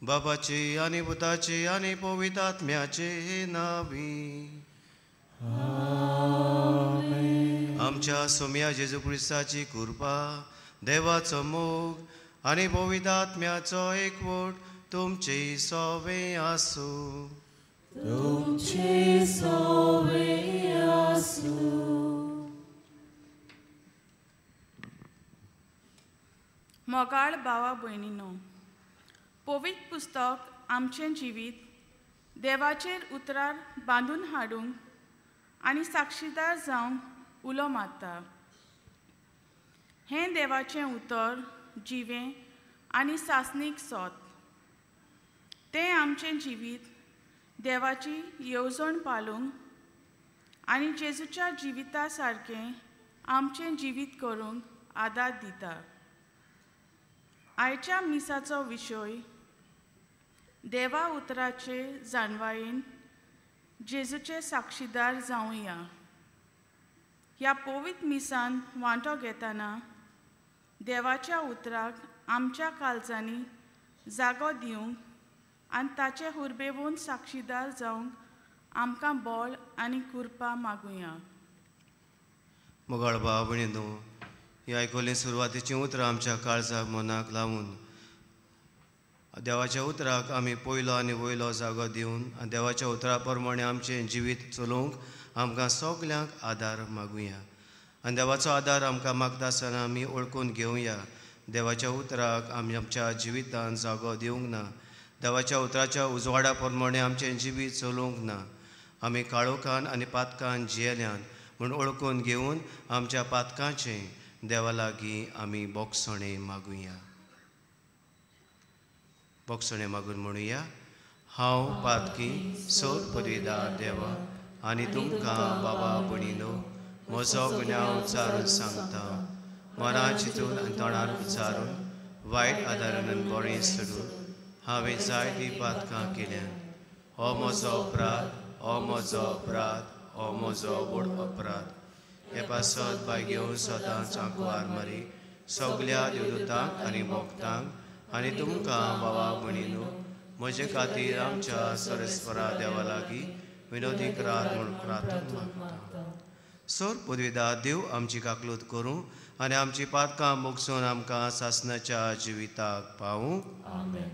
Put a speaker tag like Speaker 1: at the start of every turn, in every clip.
Speaker 1: बाबाचे आनी पुताचे आनी पवित्र आत्म्याचे नावी. आमच्या सोम्या जेजू क्रिस्ताची कृपा, देवाचो मोग आनी पवित्र आत्म्याचो एकवट तुमचे सोवे आसूं.
Speaker 2: तुमचे सोवे आसूं.
Speaker 3: मोगाळ भावा भयणीनो, पवित्र पुस्तक आमचें जिवीत देवाचेर उतरार बांदून हाडूंक आनी साक्षीदार जावंक उलो मारता. हें देवाचें उतर जिवें आनी सासणीक सोत. तें आमचें जिवीत देवाची येवजण पाळूंक आनी जेजूच्या जिविता सारकें आमचें जिवीत करूंक आदार दिता. आयच्या मिसाचो विशय देवा उतराचे जाणवायेन जेजूचे साक्षीदार जावया. ह्या पवित्र मिसान वांटो घेतना देवाच्या उतराक आमच्या काळजांनी जागो दिवंक आनी ताचे हुरबेवन साक्षीदार जावंक आमकां बळ आनी कृपा मागुया.
Speaker 1: मोगाळ भाव भयणींनो, ही आयकल्लीं सुरवातेचीं उतरां आमच्या काळजाक मनाक लावन देवाच्या उतराक आमी पयलो आनी वयलो जागो दिवन आनी देवाच्या उतरा प्रमाणे आमचें जिवीत चलोवंक आमकां सगल्यांक आदार मागुया. आनी देवाचो आदार आमकां मागता आसतना आमी वळखून घेवया देवाच्या उतराक आमी आमच्या जिवितान जागो दिवंक ना, देवाच्या उतराच्या उजवाडा प्रमाणे आमचें जिवीत चलोवंक ना, आमी काळोखान आनी पातकान जियेल्यान म्हूण वळखून घेवन आमच्या पातकाचें देवा लागीं आमी बोगसणें मागुया. बोगसणें मागून म्हणुया, हांव पातकी सोद पदवीदार देवा आनी तुमकां बाबा भयणीनो म्हजो गुन्यांव उच्चारून सांगता. मना चिंतून आनी तोंडार उच्चारून वायट आदारान बरें सोडून हांवें जायतीं पातकां केल्यात. हो म्हजो अपराध, हो म्हजो अपराध, हो म्हजो व्हड अपराध. हे पासत बाय घेवन सदांच आंकवार मारी सगल्या देवदूतांक आनी भक्तांक आनी तुमकां बाबा भयणीनो म्हजे खातीर आमच्या सरस्वरा देवा लागीं विनोदी करात म्हूण प्रार्थना मागता. सोर पदवीदार देव आमची काकलूत करूं आनी आमची पातकां मोगसून आमकां सासणाच्या जिविताक पावूं.
Speaker 2: आमेन.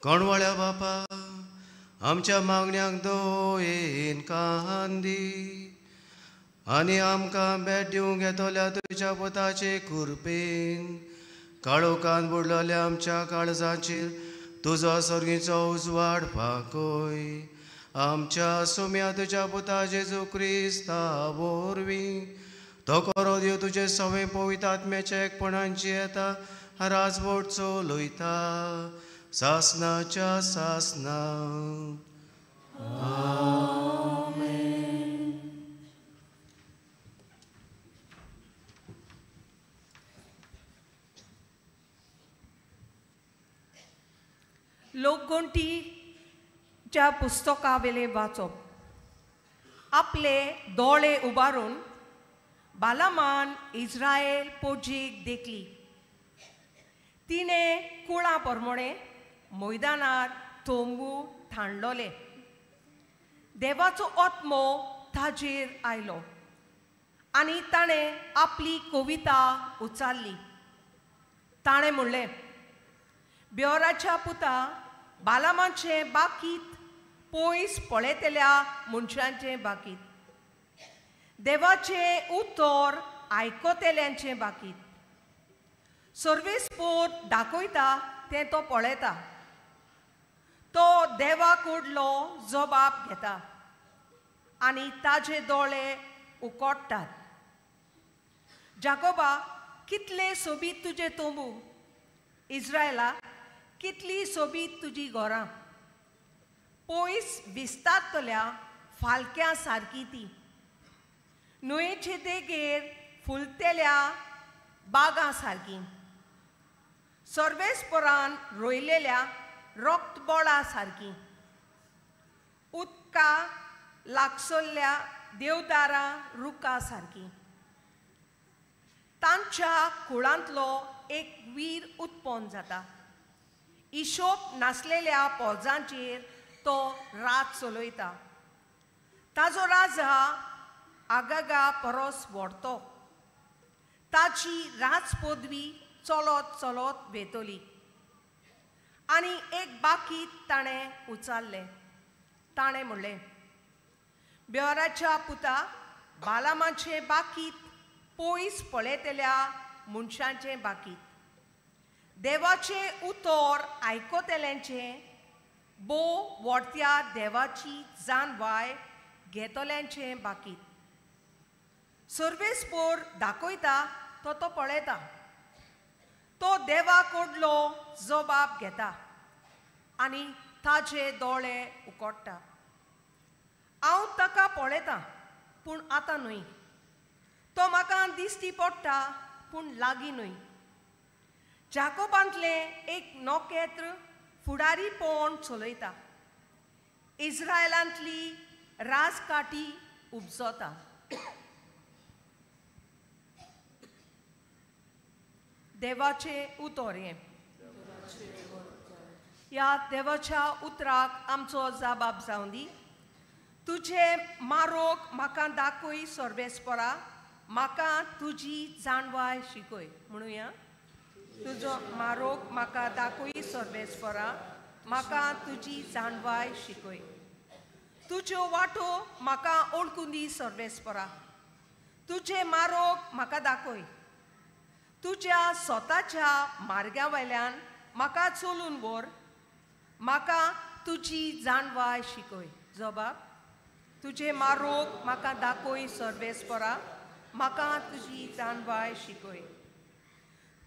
Speaker 1: कोणवाळ्या बापा आमच्या मागण्यांक दोयेन कान दी आनी आमकां भेट दिवंक येतल्या तुज्या पुताचे कृपेन काळोखान बुडलेल्या आमच्या काळजाचेर तुजो सर्गीचो उजवाड फांकय. आमच्या सोम्या तुज्या पुता जेजू क्रिस्ता वरवीं तो करो देव तुजे सवे पवित्र आत्म्याच्या एकपणांची येता राजवट चलयता सासनाच्या सासना.
Speaker 2: आमेन.
Speaker 4: लोकगोंटीच्या पुस्तकावेले वाचप. आपले दोळे उबारून बालामान इस्रायल पोजीक देखली. तिणें कुळां परमोणें मैदानार तोंबू थांडलोले. देवाचो आत्मो ताजेर आयलो आनी ताणें आपली कविता उच्चारली. ताणें म्हणलें, ब्योराच्या पुता बालामाचें बाकीत पयस पळयतल्या मनशांचें बाकीत. देवाचें उतर आयकतल्यांचें बाकीत. सर्वेस्पोर दाखयता तें तो पळयता. तो देवा कडलो जबाब घेता आनी ताजे दोळे उकोडटात. जाकोबा, कितले सोबीत तुजे तंबू, इस्रायला, कितली सोबीत तुजी घरां. पयस विस्तारतल्या फालक्यां सारकी ती, न्हंयेचे देगेर फुलतेल्या बागां सारकी, सर्वेस्परान रोयलेल्या रक्तबोळा सारकी, उदका लागसल्ल्या देवदारां रुखा सारकी. तांच्या कुळांतलो एक वीर उत्पन्न जाता. हिशोब नासलेल्या पोजांचेर तो रात चलयता. ताजो राजा आगागा परस व्हडतो. ताची राज पदवी चलत चलत वेतली. आनी एक बाकीत ताणें उचारलें. ताणें म्हणलें, बेवराच्या पुता, बालामाचें बाकीत पयस पळयतल्या मनशांचें बाकीत, देवाचें उतर आयकतल्यांचें, भोव व्हडत्या देवाची जाणवाय घेतल्यांचें बाकीत. सर्वेस्पोर दाखयता तो तो पळयता. तो देवा कडलो जबाब घेता आनी ताजे दोळे उकोडटा. हांव ताका पळयतां पूण आतां न्हय. तो म्हाका दिश्टी पडटा पूण लागीं न्हय. जाकोबांतलें एक नखेत्र फुडारीपण चलयता. इस्रायलांतली राजकाठी उपजता. देवाचें उतर हें. ह्या देवाच्या उतराक आमचो जबाब जावं दी. तुजें मारोग म्हाका दाखय सर्वेस्परा, म्हाका तुजी जाणवाय शिकय. म्हणुया, तुजो मारोग म्हाका दाखय सर्वेस्परा, म्हाका तुजी जाणवाय शिकय. तुज्यो वाटो म्हाका ओळखून दी सर्वेस्परा, तुजें मारोग म्हाका दाखय. तुज्या स्वताच्या मार्गा वयल्यान म्हाका चलून व्हर, म्हाका तुजी जाणवाय शिकय. जबाब, तुजें मारोग म्हाका दाखय सर्वेस्परा, म्हाका तुजी जाणवाय शिकय.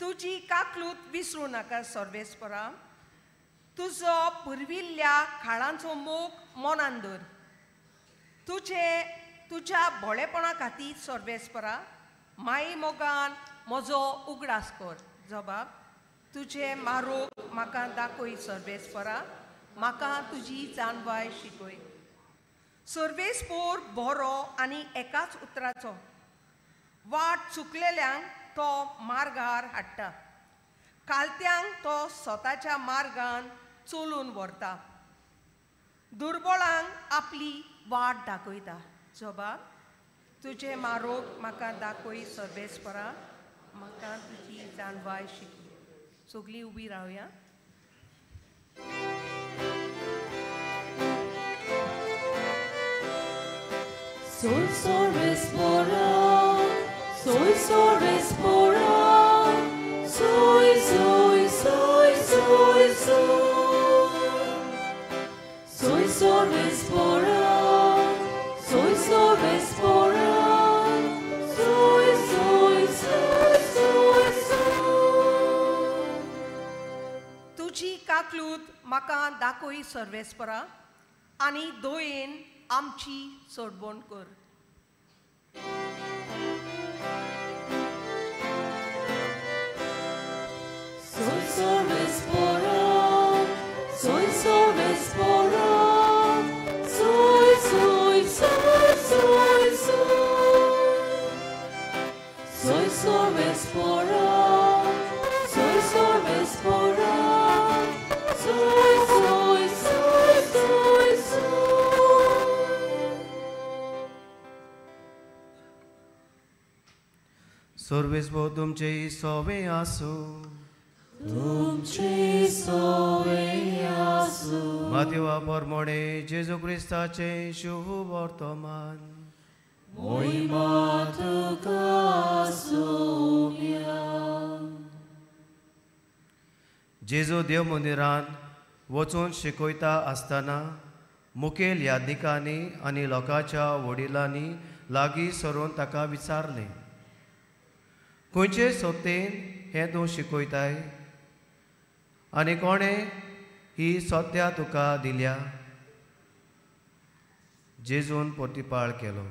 Speaker 4: तुजी काकलूत विसरूं नाका सर्वेस्परा, तुजो पुर्विल्ल्या काळांचो मोग मनान दवर. तुजे तुज्या भोळेपणा खातीर सर्वेस्परा, माई मोगान म्हजो उगडास कर. जबाब, तुजें मारोग म्हाका दाखय सर्वेस्परा, म्हाका तुजी जाणवाय शिकय. सर्वेस्पोर बरो आनी एकाच उतराचो, वाट चुकलेल्यांक तो मार्गार हाडटा, कालत्यांक तो स्वताच्या मार्गान चलून व्हरता, दुर्बळांक आपली वाट दाखयता. जबाब, तुजें मारोग म्हाका दाखय सर्वेस्परा, म्हाका तुजी जाणवाय शिकय. सगळीं उबी रावया.
Speaker 2: Soy sorvespora, soy sorvespora, soy, soy, soy, soy, soy. Soy sorvespora, soy sorvespora, soy, soy, soy, soy, soy.
Speaker 4: तुजी काकलूत म्हाका दाखय सर्वेस्परा आनी दोयेन आमची सोडवण कर.
Speaker 2: Soy sorvespora, soy sorvespora, soy, soy, soy, soy, soy. Soy sorvespora, soy sorvespora, soy, soy, soy, soy, soy.
Speaker 1: सर्वेस्पोर तुमचे सोवे आसूं.
Speaker 2: तुमचे सोवे आसूं.
Speaker 1: मातेवा परमोणे जेजू क्रिस्ताचें शुभ वर्तमान.
Speaker 2: मोहिमा तुका आसूंया.
Speaker 1: जेजू देव मंदिरांत वचून शिकयता आसतना मुखेल याज्ञिकांनी आनी लोकांच्या वडिलांनी लागीं सरून ताका विचारलें, खंयचे सत्तेन हें तूं शिकयताय आनी कोणें ही सत्या तुका दिल्या? जेजून प्रतिपाळ केलो,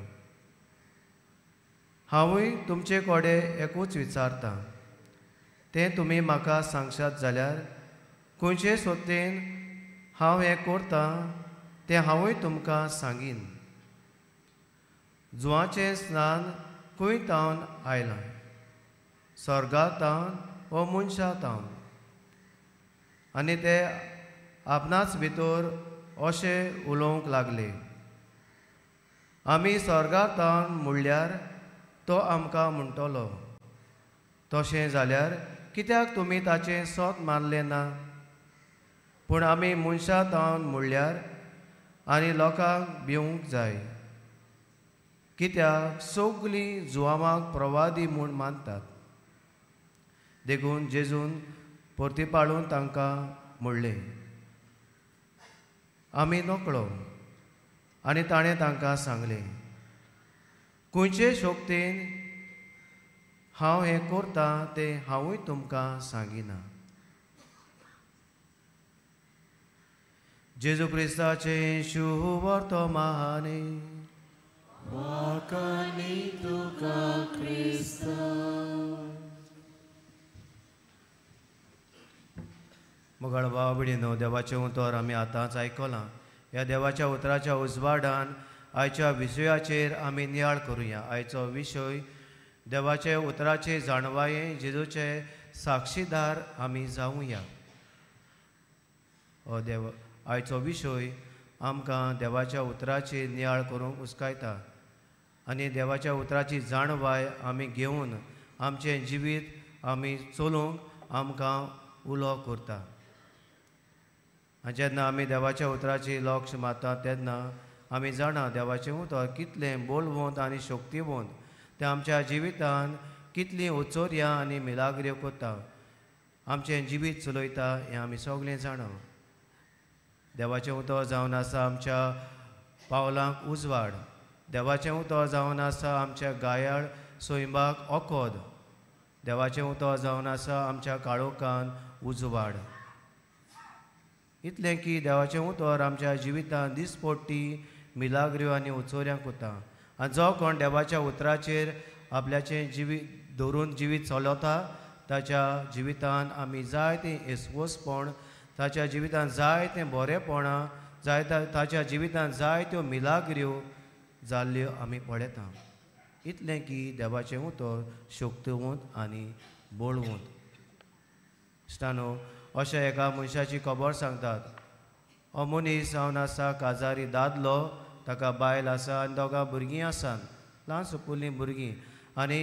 Speaker 1: हांवूय तुमचे कडेन एकूच विचारतां, तें तुमी म्हाका सांगशात जाल्यार खंयचे सत्तेन हांव हें करतां तें हांवूय तुमकां सांगीन. जुवाचें स्नान खंय तावन आयलां, स्वर्गा तावन वो मनशा तावन? आनी ते आपणाच भितर अशें उलोवंक लागले, आमी स्वर्गा तावन म्हणल्यार तो आमकां म्हणटलो, तशें जाल्यार कित्याक तुमी ताचें सोत मानलें ना? पूण आमी मनशां तावन म्हणल्यार आनी लोकांक भिवंक जाय, कित्याक सगलीं जुवांक प्रवादी म्हूण मानतात. देखून जेजून परतीपाळून तांकां म्हणलें, आमी नकळो. आनी ताणें तांकां सांगलें, खंयचे शक्तीन हांव हें करतां तें हांवूय तुमकां सांगिना. जेजू क्रिस्ताचें शुवर्तमाने.
Speaker 2: वाखाणी तुका क्रिस्ता.
Speaker 1: मोगाळ भाव भयणीनो, देवाचें उतर आमी आतांच आयकलां. ह्या देवाच्या उतराच्या उजवाडान आयच्या विशयाचेर आमी नियाळ करुया. आयचो विशय देवाचे उतराचे जाणवाये जेजूचे साक्षीदार आमी जावया. हो देव आयचो विशय आमकां देवाच्या उतराची नियाळ करूंक उस्कायता आनी देवाच्या उतराची जाणवाय आमी घेवन आमचें जिवीत आमी चलोवंक आमकां उलो करता. आनी जेन्ना आमी देवाच्या उतराची लक्ष मारता तेन्ना आमी जाणा देवाचें उतर कितलें बोलवंत आनी शक्तिवंत, तें आमच्या जिवितान कितलीं उचोर्यां आनी मिलाग्र्यो करता, आमचें जिवीत चलयता हें आमी सगळें जाणा. देवाचें उतर जावन आसा आमच्या पावलांक उजवाड, देवाचें उतर जावन आसा आमच्या गायाळ सोयंबाक ओखद, देवाचें उतर जावन आसा आमच्या काळोखान उजवाड. इतलें की देवाचें उतर आमच्या जिवितान दिसपट्टी मिलाग्र्यो आनी उचोऱ्यां करता. आनी जो कोण देवाच्या उतराचेर आपल्याचें जिवीत दवरून जिवीत चलयता ताच्या जिवितान आमी जायतें येसवसपण, ताच्या जिवितान जायतें बरेपणां, जायते ताच्या जिवितान जायत्यो मिलाग्र्यो जाल्ल्यो आमी पळयता. इतलें की देवाचें उतर शक्तवंत आनी बळवंत. इश्टानो, अशें एका मनशाची खबर सांगतात. हो मनीस जावन आसा काजारी दादलो, ताका बायल आसा आनी दोगां भुरगीं आसात, ल्हान सुपुल्लीं भुरगीं. आनी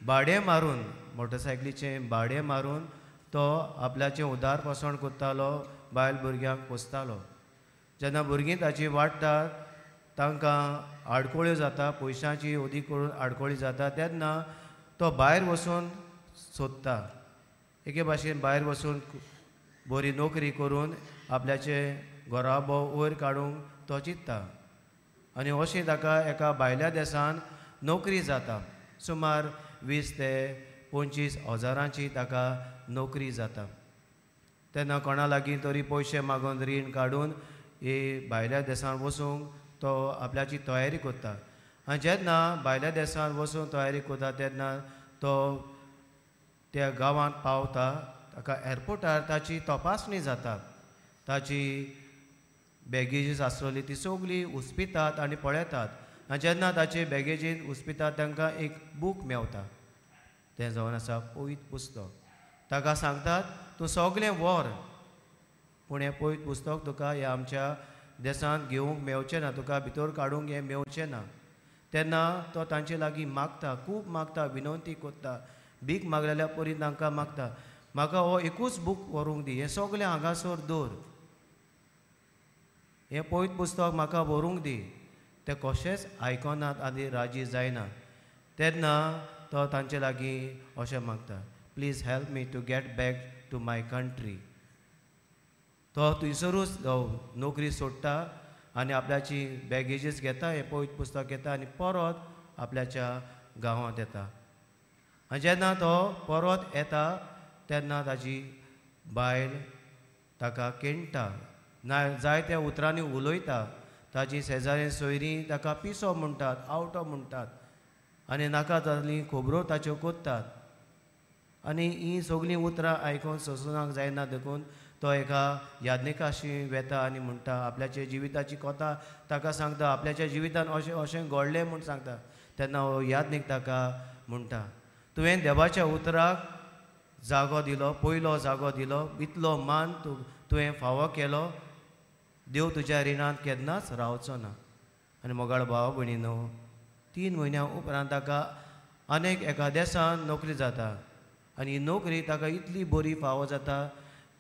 Speaker 1: भाडें मारून, मोटरसायकलीचें भाडें मारून तो आपल्याचें उदारपोसण करतालो, बायल भुरग्यांक पोसतालो. जेन्ना भुरगीं ताची वाडटात तांकां आडकोळ्यो जाता, पयशांची अदीक करून आडकोळी जाता, तेन्ना तो भायर वचून सोदता. एके भाशेन भायर वचून बरी नोकरी करून आपल्याचें घराबो वयर काडूंक तो चिंत्ता. आनी अशें ताका एका भायल्या देसान नोकरी जाता. सुमार 20 ते 25 हजारांची ताका नोकरी जाता. तेन्ना कोणा लागीं तरी पयशे मागून रीण काडून ही भायल्या देसान वचूंक तो आपल्याची तयारी करता. आनी जेन्ना भायल्या देसान वचूंक तयारी करता तेन्ना तो त्या गांवांत पावता. ताका एअरपोर्टार ताची तपासणी जाता, ताची बॅगेजीस आसतली ती सगळी उस्पितात आनी पळयतात. आनी जेन्ना ताचे बॅगेजीन उस्पितात तांकां एक बूक मेवता, तें जावन आसा पवित्र पुस्तक. ताका सांगतात तूं सगळें व्हर, पूण हें पवित्र पुस्तक तुका ह्या आमच्या देशांत घेवंक मेवचें ना, तुका भितर काडूंक हें मेवचें ना. तेन्ना तो तांचे लागीं मागता, खूब मागता, विनवती करता, भीक मागलेल्या परी तांकां मागता, म्हाका हो एकूच बूक व्हरूंक दी, हें सगळें हांगासर दवर, हें पवित्र पुस्तक म्हाका व्हरूंक दी. ते कशेंच आयकनात आनी राजी जायना. तेन्ना तो तांचे लागीं अशें मागता, please help me to get back to my country. तो थंयसरूच नोकरी सोडटा आनी आपल्याची बॅगेजीस घेता, हें पवित्र पुस्तक घेता आनी परत आपल्याच्या गांवांत येता. आनी जेन्ना तो परत येता तेन्ना ताजी बायल ताका केणटा, ना जायत्या उतरांनी उलयता. ताजी शेजारी सोयरीं ताका पिसो म्हणटात, आवटो म्हणटात आनी नाका जाल्ली खबरो ताच्यो कोत्तात. आनी हीं सगळीं उतरां आयकून सोंसूंक जायना देखून तो एका याज्ञिकाशी वेता आनी म्हणटा, आपल्याच्या जिविताची कथा ताका सांगता, आपल्याच्या जिवितान अशें अशें घडलें म्हूण सांगता. तेन्ना हो याज्ञीक ताका म्हणटा, तुवें देवाच्या उतराक जागो दिलो, पयलो जागो दिलो, इतलो मान तुवें फावो केलो, देव तुज्या रिणांत केन्नाच रावचो ना. आनी मोगाळ भाव भयणीनो, 3 म्हयन्या उपरांत ताका अनेक एका देसान नोकरी जाता आनी ही नोकरी ताका इतली बरी फावो जाता,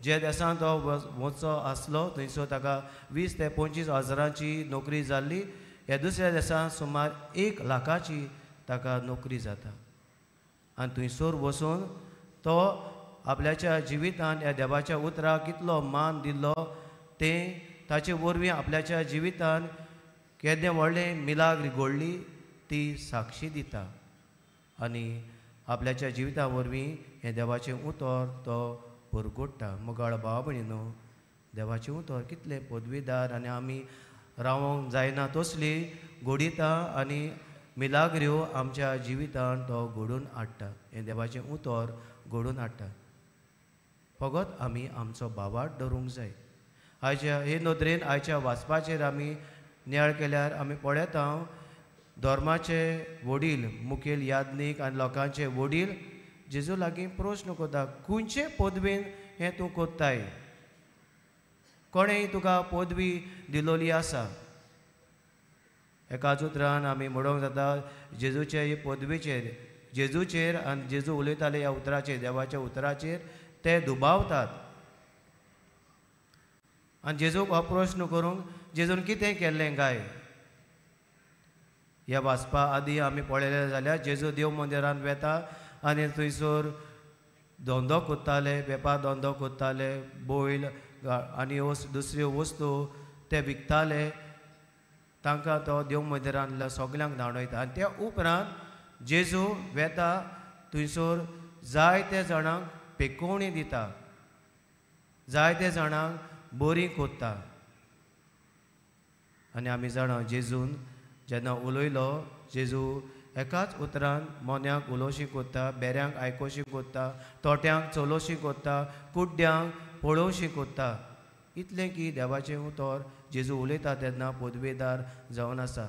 Speaker 1: जे देसान तो वचचो आसलो थंयसर ताका 20 ते 25 हजारांची नोकरी जाल्ली, ह्या दुसऱ्या देसान सुमार 1 लाखाची ताका नोकरी जाता. आनी थंयसर वचून तो आपल्याच्या जिवितान ह्या देवाच्या उतराक कितलो मान दिल्लो तें ताचे वरवीं आपल्याच्या जिवितान केदें व्हडलें मिलाग्र घडली ती साक्षी दिता आनी आपल्याच्या जिविता वरवीं हें देवाचें उतर तो परगोडटा. मोगाळ भाव भयणीनो, देवाचें उतर कितलें पदवीदार आनी आमी रावोंक जायना तसली घडयता आनी मिलाग्र्यो आमच्या जिवितान तो घडोवन हाडटा, हें देवाचें उतर घडोवन हाडटा. फकत आमी आमचो भावार्थ धरूंक जाय. आयच्या हे नदरेन आयच्या वाचपाचेर आमी नियाळ केल्यार आमी पळयता धर्माचे वडील, मुखेल याज्ञीक आनी लोकांचे वडील जेजू लागीं प्रश्न करता, खंयचे पदवेन हें तूं कोत्ताय, कोणें तुका पदवी दिलोली आसा? एकाच उतरान आमी म्हणूंक जाता जेजूचे हे पदवेचेर, जेजूचेर आनी जेजू उलयताले ह्या उतराचेर, देवाच्या उतराचेर ते दुबावतात. आनी जेजूक हो प्रश्न करूंक जेजून कितें केल्लें काय? ह्या वाचपा आदी आमी पळयलें जाल्यार जेजू देव मंदिरांत वेता आनी थंयसर धंदो कोत्ताले, वेपार धंदो कोत्ताले, बैल आनी दुसऱ्यो वस्तू ते विकताले. तांकां तो देव मंदिरांतल्या सगल्यांक धांवडायता. आनी त्या उपरांत जेजू वेता थंयसर जायते जाणांक पेकोवणी दिता, जायते जाणांक बरी कोत्ता. आनी आमी जाणा जेजून जेन्ना उलयलो, जेजू एकाच उतरान मोन्यांक उलोवशी कोत्ता, बेऱ्यांक आयकोशी कोत्ता, तोट्यांक चलोवशी कोत्ता, कुड्ड्यांक पळोवशी कोत्ता. इतलें की देवाचें उतर जेजू उलयता तेन्ना पदवेदार जावन आसा.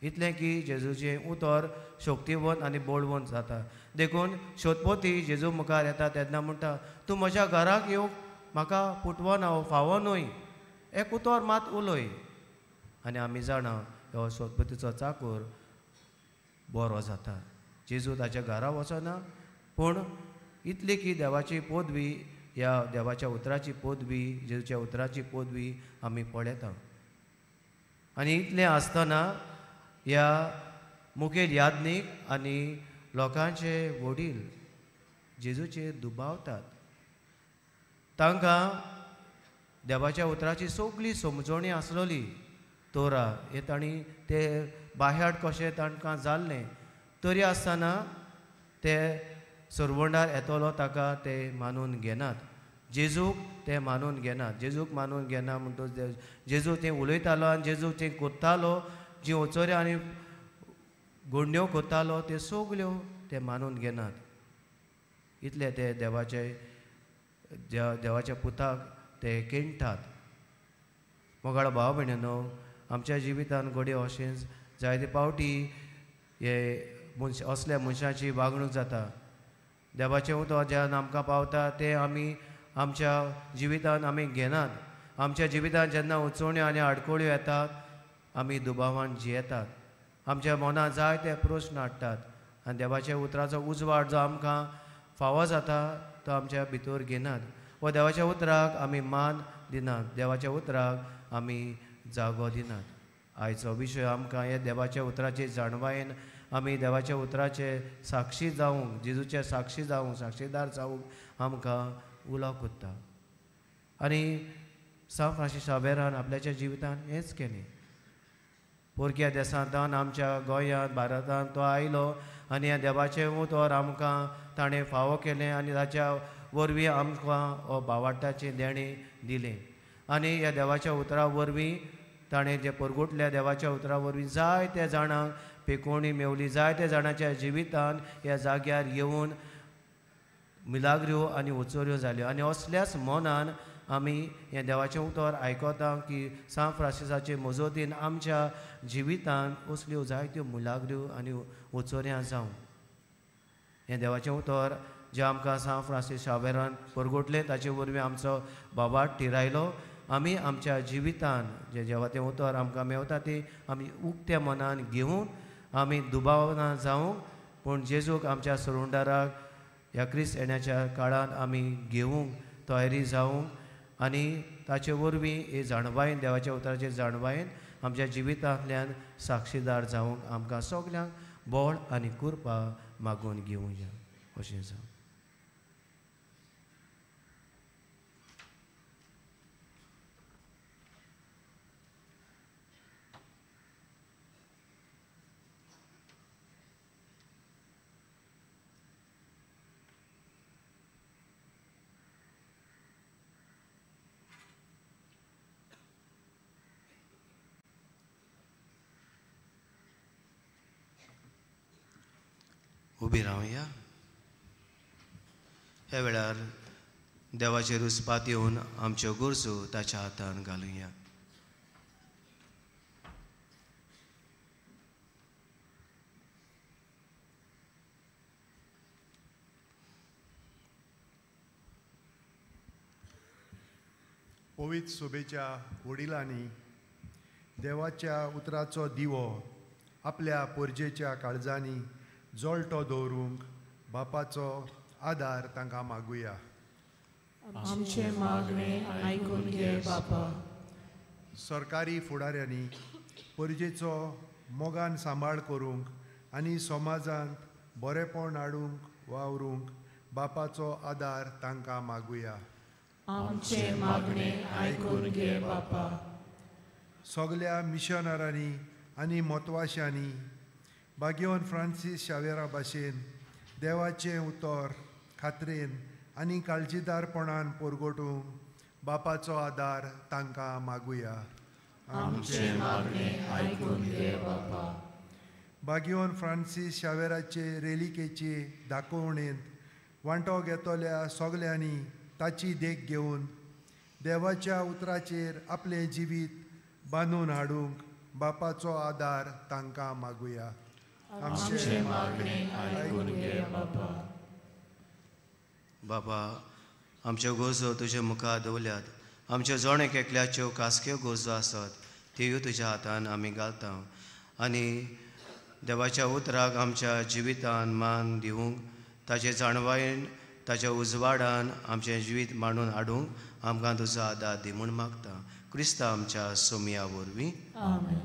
Speaker 1: इतलें की जेजूचें उतर शक्तिवंत आनी बळवंत जाता. देखून शोधपोती जेजू मुखार येता तेन्ना म्हणटा, तूं म्हज्या घराक येवंक म्हाका पुटवना, फावो न्हय, एक उतर मात उलय. आनी आमी जाणा हो सोदपतीचो चाकूर बरो जाता. जेजू ताच्या घरा वचना, पूण इतली की देवाची पदवी, ह्या देवाच्या उतराची पदवी, जेजूच्या उतराची पदवी आमी पळयता. आनी इतलें आसतना ह्या मुखेल याज्ञीक आनी लोकांचे वडील जेजूचेर दुबावतात. तांकां देवाच्या उतराची सगळी समजणी आसलोली, तोरा हे तांणी ते बाह्याट कशें तांकां जाल्लें, तरी आसतना ते सरवंडार येतलो ताका ते मानून घेनात, जेजूक ते मानून घेनात. जेजूक मानून घेना म्हणटकच जेजू तें उलयतालो आनी जेजू तें कोत्तालो, जी ओचोऱ्यो आनी गोंड्यो कोत्तालो त्यो सगल्यो ते मानून घेनात. इतले ते देवाचे देवाच्या पुताक ते केणटात. मोगाळ भाव भयणीनो, आमच्या जिवितान घडये अशेंच जायते पावटी हे मनश असल्या मनशाची वागणूक जाता. देवाचें उतर जेन्ना आमकां पावता तें आमी आमच्या जिवितान आमी घेनात. आमच्या जिवितान जेन्ना उचवण्यो आनी आडखळ्यो येतात आमी दुबावान जियेतात, आमच्या मनांत जायते प्रस्न हाडटात आनी देवाच्या उतराचो उजवाड जो आमकां फावो जाता तो आमच्या भितर घेनात वा देवाच्या उतराक आमी मान दिनात, देवाच्या उतराक आमी जागो दिनात. आयचो विशय आमकां हे देवाच्या उतराचे जाणवायेन आमी देवाच्या उतराचे साक्षी जावंक, जेजूचे साक्षी जावंक, साक्षीदार जावंक आमकां उलो कोत्ता. आनी सांत फ्रांसीस शावेरान आपल्याच्या जिवितान हेंच केलें. पोरक्या देसांतल्यान आमच्या गोंयांत भारतांत तो आयलो आनी ह्या देवाचें उतर आमकां ताणें फावो केलें आनी ताच्या वरवीं आमकां हो भावार्ताचें देणें दिलें. आनी ह्या देवाच्या उतरा वरवीं ताणें जें परगुटल्या देवाच्या उतरा वरवीं जायत्या जाणांक पेकोवणी मेवली, जायत्या जाणांच्या जिवितान ह्या जाग्यार येवन मिलाग्र्यो आनी उचोऱ्यो जाल्यो. आनी असल्याच मनान आमी हें देवाचें उतर आयकता की सांत फ्रांसिसाचे मजतीन आमच्या जिवितान असल्यो जायत्यो मुलाग्र्यो आनी उचोऱ्यां जावं. हें देवाचें उतर जें आमकां सांत फ्रांसीस शावेरान परगुटलें ताचे वरवीं आमचो बाबाट थिरायलो. आमी आमच्या जिवितान जें जेवा तें उतर आमकां मेवता तें आमी उक्त्या मनान घेवन आमी दुबावना जावंक, पूण जेजूक आमच्या सरुंडाराक ह्या क्रिस्त येण्याच्या काळान आमी घेवंक तयारी जावंक आनी ताचे वरवीं हे जाणवायेन देवाच्या उतराचे जाणवायेन आमच्या जिवितांतल्यान साक्षीदार जावंक आमकां सगल्यांक बळ आनी कृपा मागून घेवया. अशें जावं. उबी रावया. ह्या वेळार देवाचेर उस्पात येवन आमच्यो गरजो ताच्या हातान घालुया.
Speaker 5: पवित्र सोबेच्या वडिलांनी देवाच्या उतराचो दिवो आपल्या पोरजेच्या काळजांनी जळटो दवरूंक बापाचो आदार तांकां मागुया.
Speaker 2: आमचें मागणें आयकून घे बापा.
Speaker 5: सरकारी फुडाऱ्यांनी परजेचो मोगान सांबाळ करूंक आनी समाजांत बरेपण हाडूंक वावरूंक बापाचो आदार तांकां मागुया.
Speaker 2: आमचें मागणें आयकून घे बापा.
Speaker 5: सगल्या मिशनरांनी आनी म्हत्वाशांनी बागेवन फ्रांसीस शावेरा भाशेन देवाचें उतर खात्रेन आनी काळजीदारपणान परगटूंक बापाचो आदार तांकां मागुया.
Speaker 2: आमचें मागणें आयकून घे बापा.
Speaker 5: बागेवन फ्रांसीस शावेराचे रेलिकेचे दाखोवणेंत वांटो घेतल्या सगल्यांनी ताची देख घेवन देवाच्या उतराचेर आपलें जिवीत बांदून हाडूंक बापाचो आदार तांकां मागुया.
Speaker 2: आमचें मागणें आयकून घे बापा.
Speaker 1: बाबा, आमच्यो गरजो तुज्या मुखार दवरल्यात. आमच्यो जण एक एकल्याच्यो खासक्यो गरजो आसत त्योय तुज्या हातान आमी घालता आनी देवाच्या उतराक आमच्या जिवितान मान दिवंक, ताचे जाणवायेन ताच्या उजवाडान आमचें जिवीत मांडून हाडूंक आमकां तुजो आदार दी म्हूण मागता. क्रिस्ता आमच्या सोमया वरवीं.
Speaker 2: आमेन.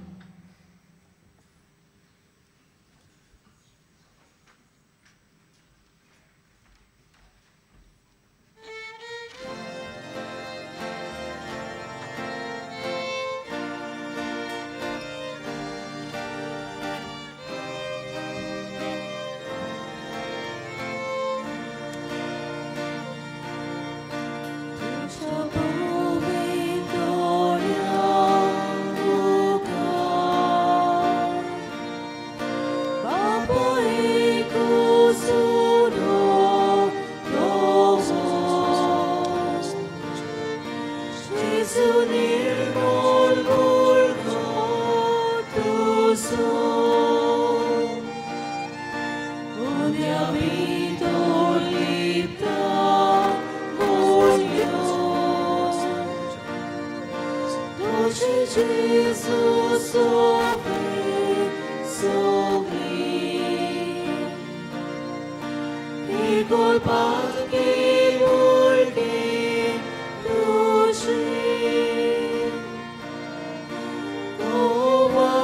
Speaker 2: Oh,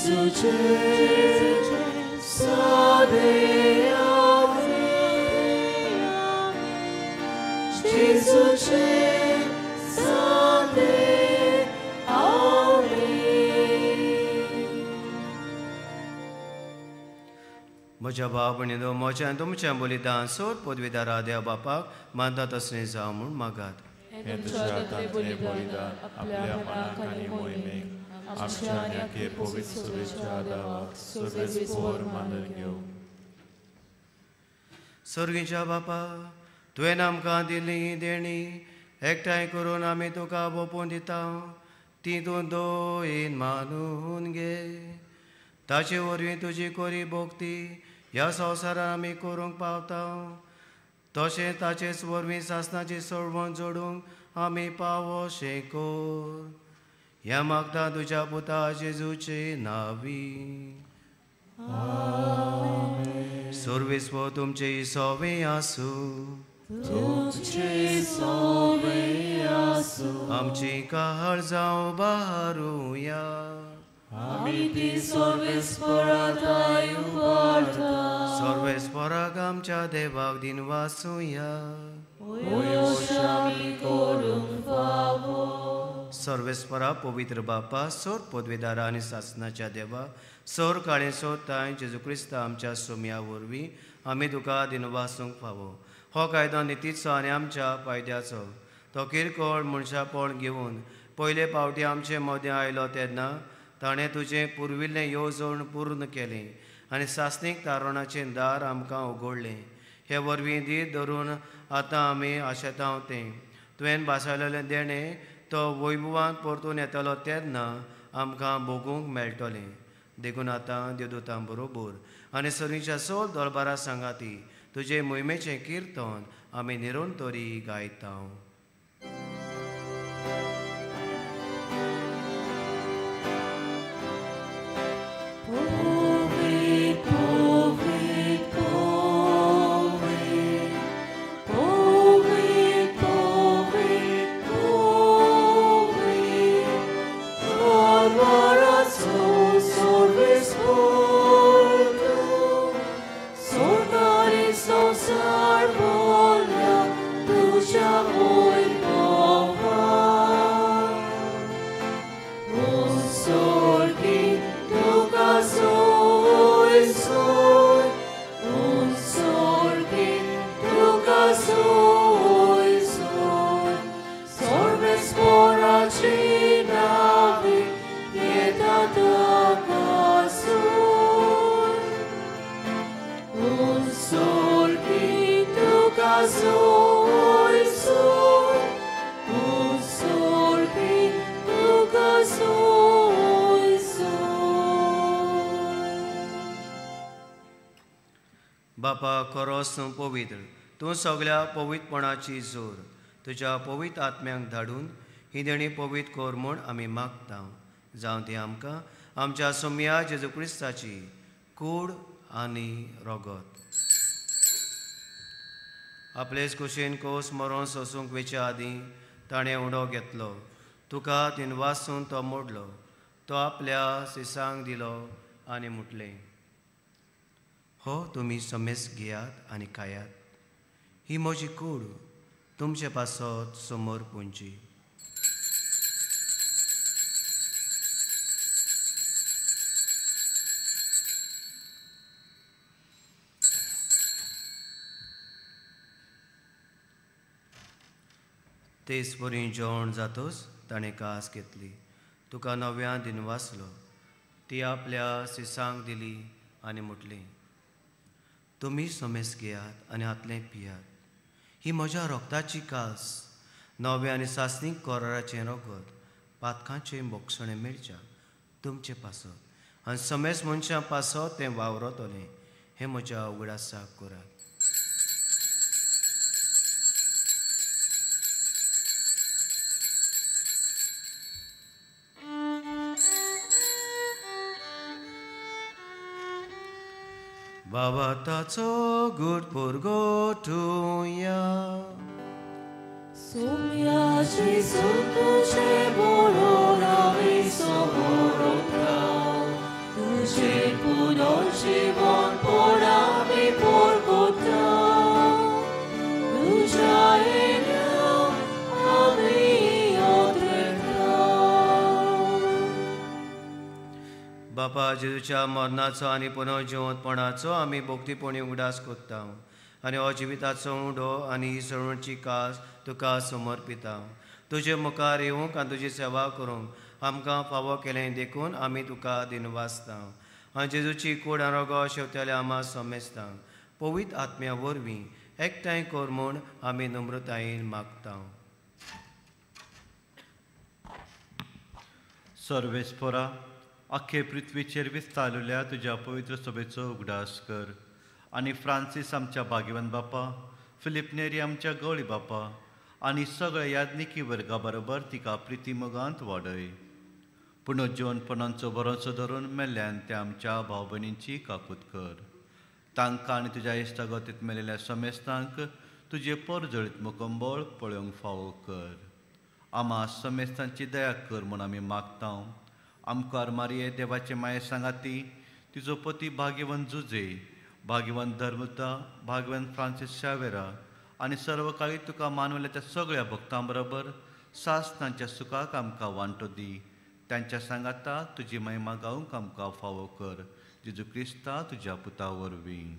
Speaker 2: जेजूचे सादे आवे, जेजूचे सादे आवे.
Speaker 1: म्हज्या भाव भयणींनो, म्हज्या आनी तुमच्या बलिदान सोद पदवीदारा देव बापाक मानता तसलें जावं म्हूण मागात.
Speaker 2: हें तुज्या हातांतलें बलिदान आपल्या मनाक आनी मोहिमेक आमच्या आनी आखे पवित्र सभेच्या देवाक सगळेच पोर मानून घेवं.
Speaker 1: सर्गीच्या बापा, तुवें आमकां दिल्ली देणी एकठांय करून आमी तुका ओंपून दिता, ती तूं दोयेन मानून घे. ताचे वरवीं तुजी कोरी भोक्ती ह्या संवसारान आमी करूंक पावता, तशें ताचेच वरवीं सासणाची सोडवण जोडूंक आमी पावोशें कोर. ह्या मागता तुज्या पुता जेजूचे नावी. सर्वेस्पर तुमचे सोवे आसूं,
Speaker 2: तुमचे सोवे आसूं.
Speaker 1: आमची काळ जावं बारुया.
Speaker 2: आमी ती सर्वेस्पराक उबारता.
Speaker 1: सर्वेस्पराक आमच्या देवाक दिनवासुया.
Speaker 2: आमी करूंक फावो.
Speaker 1: सर्वेस्परा पवित्र बापा, सोर पदवेदारा आनी सासनाच्या देवा, सोर काळें सोदताय जेजू क्रिस्ता आमच्या सोम्या वरवीं आमी तुका दिनवासूंक फावो. हो कायदो नितीचो आनी आमच्या फायद्याचो. तो किरकोळ मनशापण घेवन पयले फावटी आमचे मदें आयलो तेन्ना ताणें तुजें पुर्विल्लें येवजण पूर्ण केलें आनी सासणीक तारणाचें दार आमकां उगडलें. हे वरवीं धीर धरून आतां आमी आशेतांव तें तुवें भासायलेलें देणें तो वैभवान परतून येतलो तेन्ना आमकां भोगूंक मेळटलें. देखून आतां देवदूतां बरोबर आनी सरीच्या सोल दरबारा सांगाती तुजे मोहिमेचें किर्तन आमी निरंतरी गायता. बापा खरोच तूं पवित्र, तूं सगळ्या पवित्रपणाची जोर. तुज्या पवित्र आत्म्यांक धाडून ही देणी पवित्र कर म्हूण आमी मागता. जावं ती आमकां आमच्या सोम्या जेजू क्रिस्ताची कूड आनी रगत. आपलेच कुशीन कोस मरोन सोसूंक वेच्या आदीं ताणें उडो घेतलो, तुका दिनवासून तो मोडलो, तो आपल्या सिसांक दिलो आनी म्हटलें, हो तुमी समेस घेयात आनी खायात, ही म्हजी कूड तुमचे पासत समोर पुंची. तेच परी जेवण जातोच ताणें कास घेतली, तुका नव्यान दिनवासलो, ती आपल्या सिसांक दिली आनी म्हटलें, तुमी समेस घेयात आनी हातलें पियात, ही म्हज्या रोगताची कास, नव्या आनी सासणीक कराराचें रगत, पातकांचें बोगसणें मेळच्या तुमचे पासत आनी समेस मनशां पासत तें वावरतलें, हें म्हज्या उगडासाक करात. बाबा ताचो गुड पुरगोटुया.
Speaker 2: सोम्या जेजू तुझे बोरोन आमी सोबोरोता,
Speaker 1: बापा जेजूच्या मरणाचो आनी पुनर्जिवंतपणाचो आमी भक्तीपणी उगडास कोत्ता आनी हो जिविताचो उडो आनी ही सवणची कास तुका समर्पिता. तुजे मुखार येवंक आनी तुजी सेवा करूंक आमकां फावो केलें देखून आमी तुका दिनवासता आनी जेजूची कूड आनी रोगो शेवतेल्या आमा समेस्ता पवित्र आत्म्या वरवीं एकठांय कर म्हूण आमी नम्रतायेन मागता.
Speaker 6: सर्वेस्पोरा आख्खे पृथ्वीचेर विस्तारलेल्या तुज्या पवित्र सभेचो उगडास कर आनी फ्रांसीस आमच्या भाग्यवंत बापा, फिलीप नेरी आमच्या गवळी बापा आनी सगळ्या याज्ञिकी वर्गा बरोबर तिका प्रिती मोगांत वाडय. पुनर्जिवनपणाचो भरोसो धरून मेल्ल्यान त्या आमच्या भाव भयणींची काकूत कर. तांकां आनी तुज्या इश्टागतींत मेळिल्ल्या समेस्तांक तुजें परजळीत मुकंबळ पळोवंक फावो कर. आमा समेस्तांची दया कर म्हूण आमी मागता. आमकार मारिये देवाचे माये सांगाती तिजो पती भाग्यवंत जुजे, भाग्यवंत धर्मता, भाग्यवंत फ्रांसीस शावेरा आनी सर्वकाळी तुका मानवल्या त्या सगळ्या भक्तां बरोबर सासनांच्या सुखाक आमकां वांटो दी. तांच्या सांगाता तुजी महिमा गावंक आमकां फावो कर. जेजू क्रिस्ता तुज्या पुता वरवीं.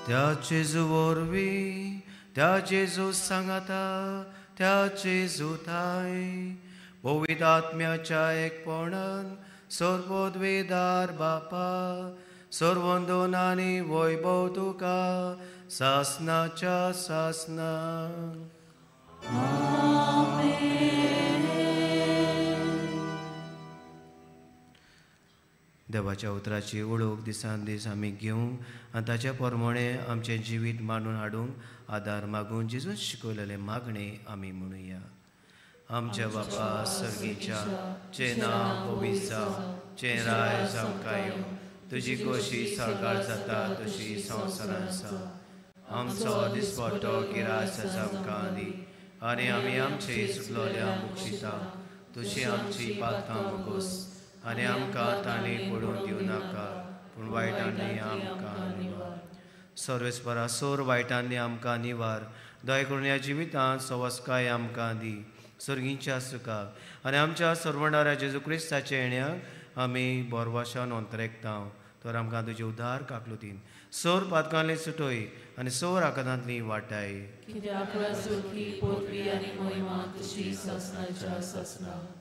Speaker 1: त्या जेजू वरवीं, त्या जेजू सांगाता, त्या जेजू थाय पवित्र आत्म्याच्या एकपणान सर्वोद्वेदार बापा सर्वंदोन आनी वैभव तुका सासनाच्या सासना. देवाच्या उतराची ओळख दिसान दीस आमी घेवंक आनी ताच्या प्रमाणे आमचें जिवीत मांडून हाडूंक आदार मागून जेजून शिकयलेलें मागणें आमी म्हणुया. आमच्या बापा सर्गीच्या, चें नांव पवित्र जावं, चें राय आमकां येवं, तुजी खोशी सरकार जाता तशी संवसारांत जावं. आमचो दिसपट्टो गिरास आमकां दी आनी आमी आमचे चुकलोल्या मुक्षिता तुजी आमची पातकां मुगोस आनी आमकां तांणी पडून दिवं नाका, पूण वायटांनी आमकां निवार. सर्वेस्परा सोर वायटांनी आमकां निवार. दया करून ह्या जिवितांत सवस्काय आमकां दी सर्गींच्या सुखाक आनी आमच्या सर्वणाऱ्या जेजू क्रिस्ताच्या येण्याक आमी बोरवाशान अंतरेकता. तर आमकां तुजे उदार काकलुतीन सोर पातकांतली सुटय आनी सोर आकांतांतली वाटाय.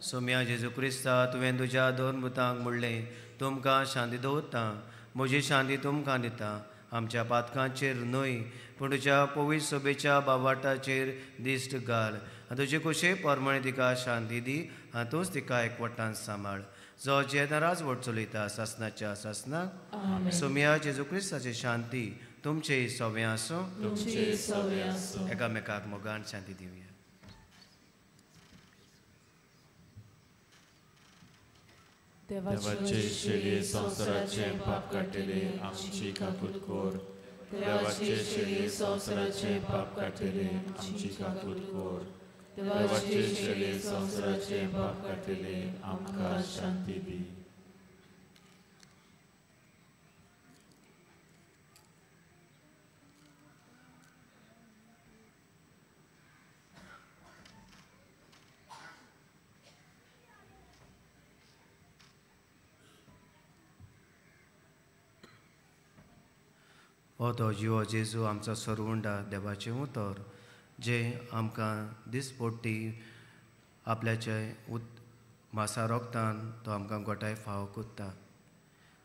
Speaker 1: सोम्या जेजू क्रिस्ता, तुवें तुज्या दोन भुतांक म्हणलें, तुमकां शांती दवरता, म्हजी शांती तुमकां दिता. आमच्या पातकांचेर न्हय पूण तुज्या पवित्र सभेच्या बावाटाचेर दिश्ट घाल आनी तुजे कुशे प्रमाणे तिका शांती दी आनी तूंच तिका एकवटान सांबाळ, जो जेन्ना राजवट चलयता सासनाच्या सासनाक. सोम्या जेजू क्रिस्ताची शांती तुमचे सवे आसूं. एकामेकाक मोगान शांती दिवया.
Speaker 2: देवाचे शेळये संवसाराचे पाप काडटले आमची काकूत कर. देवाचे शेळये संवसाराचे पाप काडटले आमची काकूत कर. देवाचे शेळये संवसाराचे पाप काडटले आमकां शांती दी.
Speaker 1: हो तो जिवो जेजू आमचो सरवंडा देवाचें उतर जें आमकां दिसपट्टी आपल्याचे मासा रोगतान तो आमकां गोठाय फावो कोत्ता.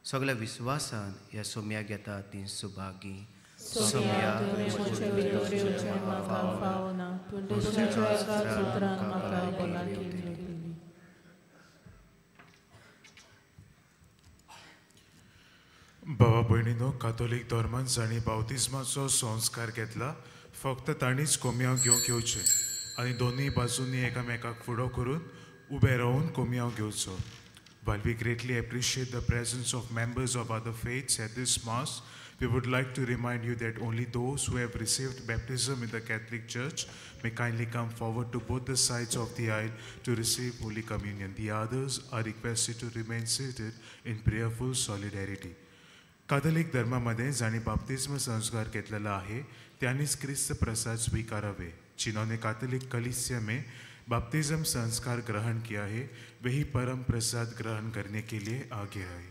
Speaker 1: सगल्या विस्वासान ह्या सोम्याक घेता ती सुभागी. सोम्या
Speaker 7: भावा भयणीनो, कातोलीक धर्मान जांणी बावतिज्माचो संस्कार घेतला फक्त तांणीच कोमयांव घेवंक येवचें आनी दोनूय बाजूंनी एकामेकाक फुडो करून उबे रावन कोमयांव घेवचो. While we greatly appreciate the presence of members of other faiths at this Mass, we would like to remind you that only those who have received baptism in the Catholic Church may kindly come forward to both the sides of the aisle to receive Holy Communion. The others are requested to remain seated in prayerful solidarity. Catholic धर्मामध्ये जांणी बाप्तिज्म संस्कार घेतलेला आहे त्यांनीच क्रिस्त प्रसाद स्वीकारावे. जिन्होंने Catholic कलीसिया में बपतिस्म संस्कार ग्रहण किया है वही परम प्रसाद ग्रहण करने के लिए आगे आए।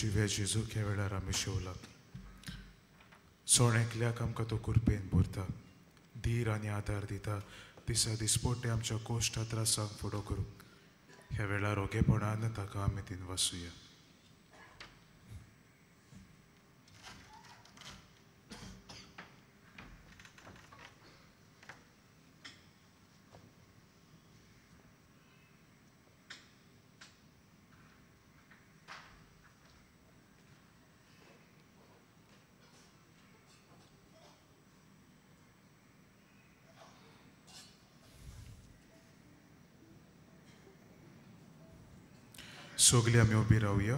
Speaker 7: जिव्या जेजूक ह्या वेळार आमी शेवला सोण एकल्याक आमकां तो कुरपेन भरता, धीर आनी आदार दिता, दिसा दिसपोटे आमच्या कोश्टा त्रासांक फुडो करूंक ह्या वेळार ओगेपणान ताका आमी दिनवासुया। सगळी आमी उबी रावया।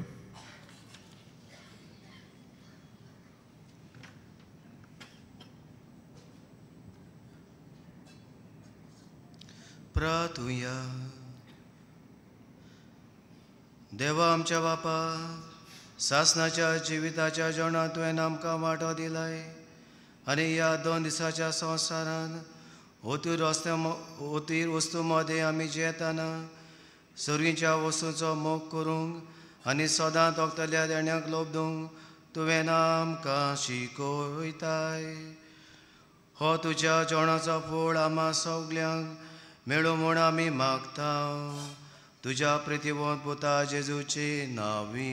Speaker 1: प्रार्थुया। देवा आमच्या बापा, सासनाच्या जिविताच्या जेवणांत तुवें आमकां वांटो दिलाय आनी ह्या 2 दिसाच्या संवसारान ओतीर ओतीर वस्तू मदें आमी जियेतना सर्गीच्या वस्तूंचो मोग करूंक आनी सदां तोखतल्या देण्याक लोबदूंक तुवें आमकां शिकयताय। हो तुज्या जेवणाचो फळ आमा सगल्यांक मेळूं म्हूण आमी मागता, तुज्या प्रितीवंत पुता जेजूचे नांवी।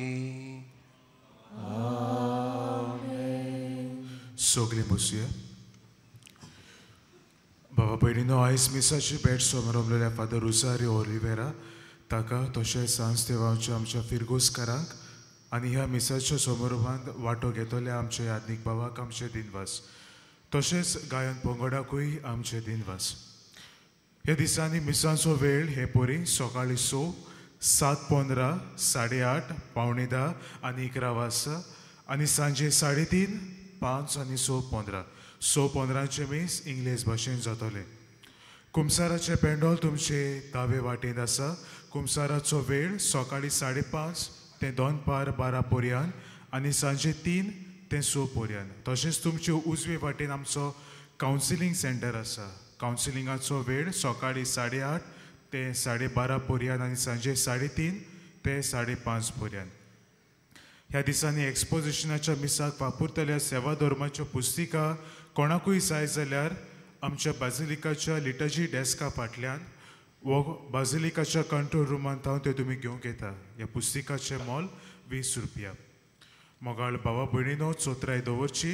Speaker 7: सगळीं बसुया। बाबा भयणीनो, आयज मिसाची भेट समारंभलेल्या फादर रोजारियो ओलिवेरा ताका तशेंच सांज देवाच्या आमच्या फिरगोजकारांक आनी ह्या मिसाच्या समारोभांत वांटो घेतल्या आमच्या यादनीक बाबाक आमचे दिनवास, तशेंच गायन पंगडाकूय आमचे दिनवास। ह्या दिसांनी मिसांचो वेळ हे परी सकाळीं 6, 7:15, 8:30, 9:45 आनी 11 वाजता आनी सांजे 3:30, 5 आनी 6:15। 6:15 मीस इंग्लीश भाशेन जातलें। कुमसाराचें पेंडोल तुमचे दावे वाटेंत आसा। कुमसाराचो वेळ सकाळीं 5:30 ते 11:45 पर्यंत आनी सांजे 3 ते 6 पर्यंत। तशेंच तुमचे उजवे वाटेन आमचो कावन्सिलींग सेंटर आसा। कावन्सिलिंगाचो वेळ सकाळीं 8:30 ते 12:30 पर्यंत आनी सांजे 3:30 ते 5:30 पर्यंत। ह्या दिसांनी एक्सपोजिशनाच्या मिसाक वापरतल्या सेवा धर्माच्यो पुस्तिका कोणाकूय जाय जाल्यार आमच्या बाजिलिकाच्या लिटर्जी डेस्का फाटल्यान वो बाजिलिकाच्या कंट्रोल रुमांत हांव त्यो तुमी घेवंक येता। ह्या पुस्तिकाचें मोल 20 रुपया। मोगाळ भावा भयणीनो, चोत्राय दवरची.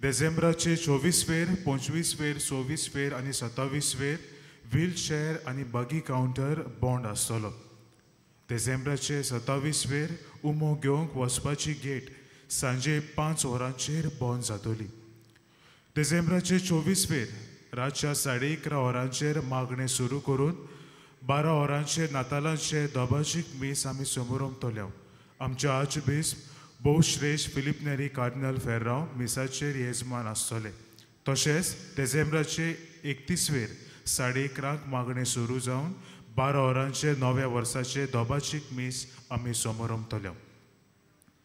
Speaker 7: देझेंब्राचे 24 वेर, 25 वेर, 26 वेर आनी 27 वेर व्हीलचेअर आनी बगी कावंटर बॉन्ड आसतलो. देझेंब्राचे 27 वेर उमो घेवंक वचपाची गेट सांजे 5 वरांचेर बंद जातली. देझेंब्राचे 24 वेर रातच्या 11:30 वरांचेर मागणें सुरू करून 12 वरांचेर नातालांचे दोबाजीक मीस आमी समोरमतले. आमचे आर्चबिस्प भोवश्रेश्ठ फिलीप नेरी कार्डिनल फेर्रांव मिसाचेर येजमान आसतले. तशेंच देझेंब्राचे 31 वेर 11:30 मागणें सुरू जावन 12 वरांचेर नव्या वर्साचे दोबाजीक मीस आमी समोरमतले.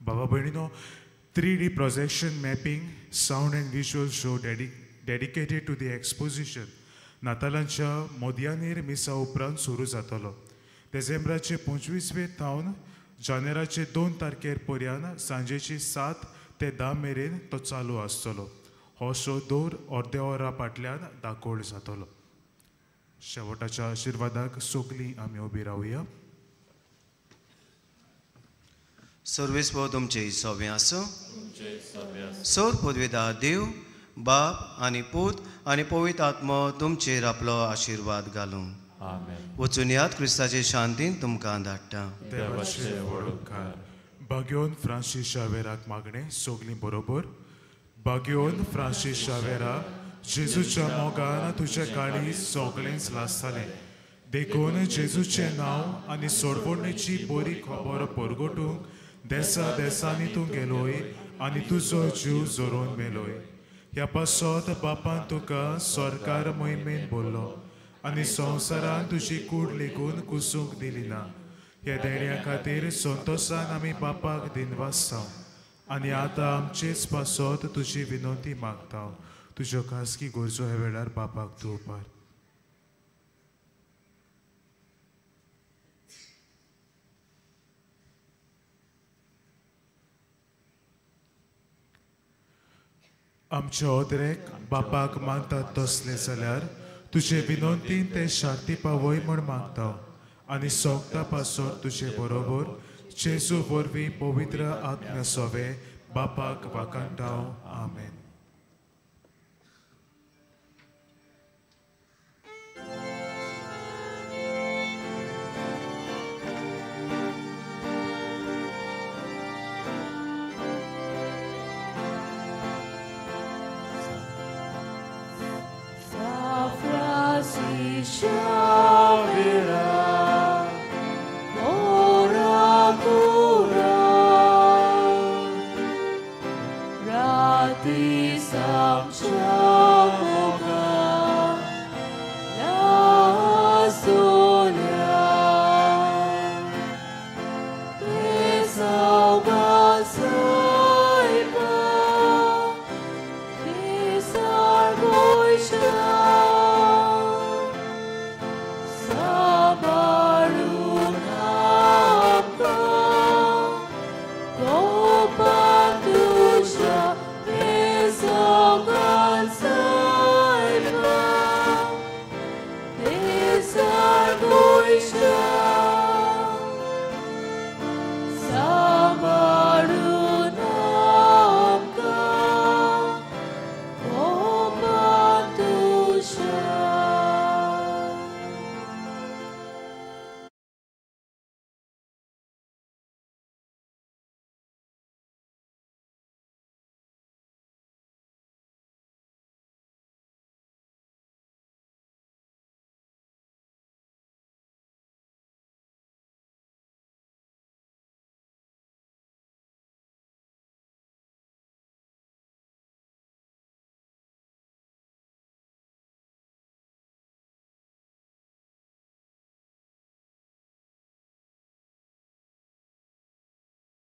Speaker 7: बाबा भयणीनो, 3D projection mapping, sound and visual show dedicated to the exposition नातालांच्या मोदयानेर मिसा उपरांत सुरू जातलो. देझेंब्राचे 25 वेर थावन जानेराचे 2 तारखेर पर्यंत सांजेची 7 ते 10 मेरेन तो चालू आसतलो. हो शो दर अर्द्या वरा फाटल्यान दाखोवल जातलो. शेवटाच्या आशिर्वादाक सगळीं आमी उबी रावया.
Speaker 1: सर्वेस्पर भाव तुमचे सोबें आसूं. सोर पदवेदार देव बाप आनी पूत आनी पवित्र आत्मो तुमचेर आपलो आशिर्वाद घालूं. वचून याद क्रिस्ताचे शांतीन तुमकां धाडटा.
Speaker 7: देवाचे व्हड उपकार. बाग्योन फ्रांसीस शावेराक मागणें सगळीं बरोबर. बाग्योन फ्रांसीस शावेरा, जेजूच्या मोगान तुज्या काळी सगळेंच लासतालें, देखून जेजूचें नांव आनी सोडवणेची बरी खबर परगटूंक देसा देसांनी तूं गेलोय आनी तुजो जीव जोरोवन मेलोय. ह्या पासत बापान तुका सरकार मोहिमेन बोल्लो आनी संवसारान तुजी कूड लेगून कुसूंक दिली ना. ह्या देण्या खातीर संतोशान आमी बापाक दिनवासता आनी आतां आमचेच पासत तुजी विनंती मागता. तुज्यो खासगी गरजो ह्या वेळार बापाक दवरपार. आमचे ओदरेक बापाक मानतात तसले जाल्यार तुजे विनंतीन ते शांती पावय म्हूण मागता आनी सोगता पासत तुजे बरोबर जेजू वरवीं पवित्र आत्म्या सोवे बापाक वाखाणटा. आमेन.
Speaker 2: Shavira, ora cura, rati samchamoga, la solia, te salvação.